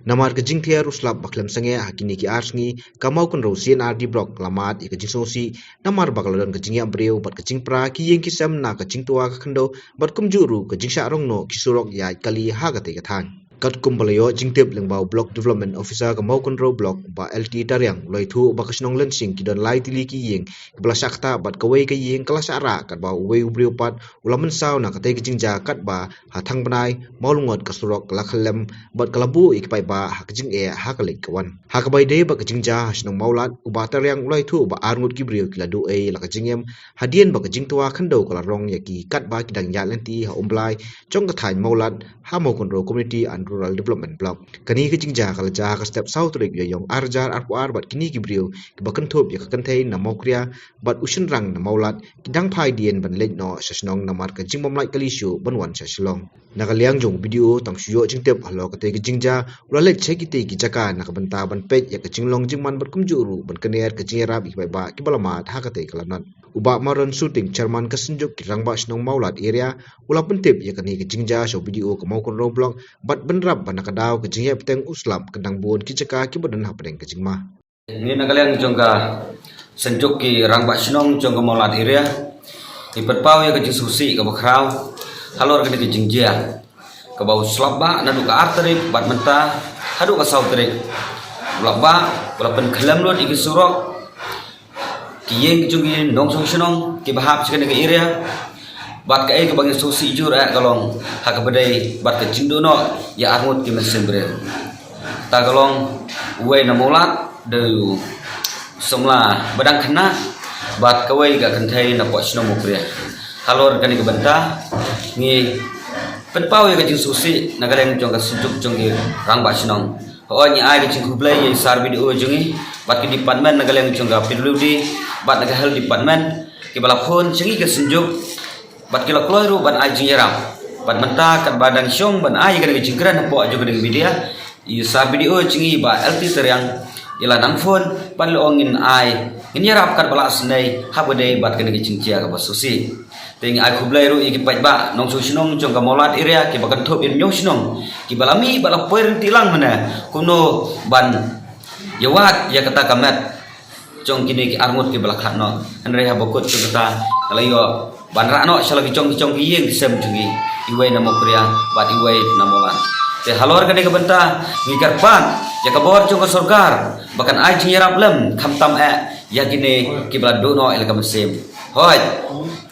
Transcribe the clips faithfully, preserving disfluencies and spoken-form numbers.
Namar ka jingthiar u slap ba khlem sangeh ha kine ki ar sngi, ka Mawkynrew C&RD Block la mad ïa ka jingsngewsih namar ba ka la don ka jingïap briew bad ka jingpra ki ïing ki sem na ka jingtwa ka khyndew bad kumjuh ruh ka jingshah rong noh ki surok ïaid kali ha katei ka thaiñ. Katkum ba la ïoh jingtip lyngba u Block Development Officer ka Mawkynrew Block, Bah L T Tariang, u la ïathuh ba ka shnong Lynsing ki don lai tylli ki ïing kiba la shah ktah bad kawei ka ïing ka la shah rah katba uwei u briew pat u la mynsaw na katei ka jingjia katba ha Thangbnai Mawlyngot ka surok ka la khyllem bad ka la buh ïa ki paidbah ha ka jingeh ha ka leit ka wan. Ha kaba ïadei bad ka jingjia ha shnong Mawlad, u Bah Tariang u la ïathuh ba arngut ki briew ki la duh ei la ka jingim hadien ba ka jingtwa khyndew ka la rong ïa ki katba ki dang ïaid lynti ha Umblai jong ka thaiñ Mawlad ha Mawkynrew Community and Rural Development Block. Kane ka jingjia ka la jia ha ka step saw tarik Ïaïong ar hajar arphew ar bad kine ki briew kiba kynthup ïa ka kynthei na Mawkria bad u shynrang na Mawlad ki dang phai dien ban leit noh sha shnong namar ka jingbym lait kali shuh ban wan sha Shillong. Na ka liang jong u B D O, tang shu ïoh jingtip halor katei ka jingjia, u la leit sha kitei ki jaka na ka bynta ban peit ïa ka jinglong jingman bad kumjuh ruh ban kyner ka jingïarap ïa ki paidbah kiba la mad ha katei ka lanot. U Bah Maron Suting, Chairman ka Synjuk ki Rangbah Shnong Mawlad Area, u la pyntip ïa kane ka jingjia sha u B D O ka Mawkynrew Block bad bynrap ba na ka daw ka jingïaid bteng u slap ka dang bun ki jaka kiba don hapdeng ka jingma. Ngi na ka liang jong ka Synjuk ki Rangbah Shnong jong ka Mawlad Area, ngi pynpaw ïa ka jingsngewsih kaba khraw halor kane ka jingjia kaba u slap bah naduh ka ar tarik bad mynta haduh ka saw tarik. U la bah, u la pynkhyllem lut ïa ki surok, ki ïing ki jong ki nongshong shnong kiba hap sha kane ka area. Bad kaei kaba ngi sngewsih jur eh ka long ha kaba dei bad ka jingduh noh ïa arngut ki mynsiem briew. Ta ka long uwei na Mawlad, dei u samla ba dang khynnah, bad kawei ka kynthei na poh shnong Mawkria. Halor kane ka bynta ngi pynpaw ïa ka jingsngewsih na ka liang jong ka Synjuk jong ki Rangbah Shnong. Hooid, ngi ai ka jingkhublei ïa i Sir B D O jong ngi bad ki department na ka liang jong ka P W D bad na ka Health Department kiba la phone sha ngi ka Synjuk bad ki la kloi ruh ban ai jingïarap. Bad mynta katba dang shong ban ai ïa kane ka jingkren hapoh jong kane ka media, i Sir B D O jong ngi Bah L T Tariang i la nang phone bad la ong ngin ai, ngin ïarap katba lah shisnei ha kaba dei bad kane ka jingjia kaba sngewsih. Te ngi ai khublei ruh ïa ki paidbah nongshong shnong jong ka Mawlad Area kiba kynthup ïa u nongshong shnong kiba la mih bad la poi rynti lang mynne kumno ban ïawad ïa kata ka met jong kine ki arngut kiba la khlad noh. Hynrei haba kut jong kata ka la ïoh ban rah noh sha la ki jong ki jong ki ïing ki sem jong ngi, iwei na Mawkria bad iwei na Mawlad. Te halor kane ka bynta ngi kyrpad ïa ka bor jong ka sorkar ba kan ai jingïarap lem khamtam eh ïa kine kiba la duh noh ïa la ka mynsiem. Hooid,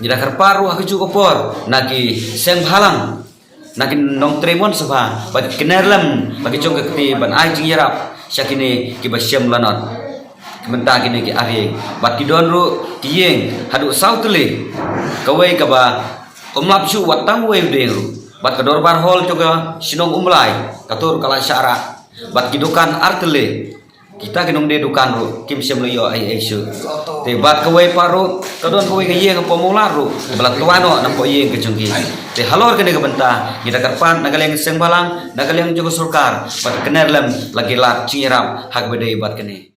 ngi da kyrpad ruh ha kajuh ka por na ki seng bhalang, na ki nongtrei mon sabha, ba ki kner lem la ki jong ka kti ban ai jingïarap sha kine kiba shem lanot. Ki mynta kine ki ar ïing bad ki don ruh ki ïing haduh saw tylli. Kawei kaba ym lap shuh wat tang uwei u dieng ruh. Bad ka dorbar hall jong ka shnong Umblai, ka tur ka la shah rah. Bad ki dukan ar tylli. Kita ki nongdie dukan ruh kim shym la ïoh ei ei shuh. Te bad kawei pat ruh ka don kawei ka ïing hapoh Mawlad ruh ba la twa noh na poh ïing ka jong ki. Te halor kane ka bynta ngi da kyrpad na ka liang seng bhalang, na ka liang jong ka sorkar, bad kner lem la ki lad jingïarap ha kaba dei bad kane.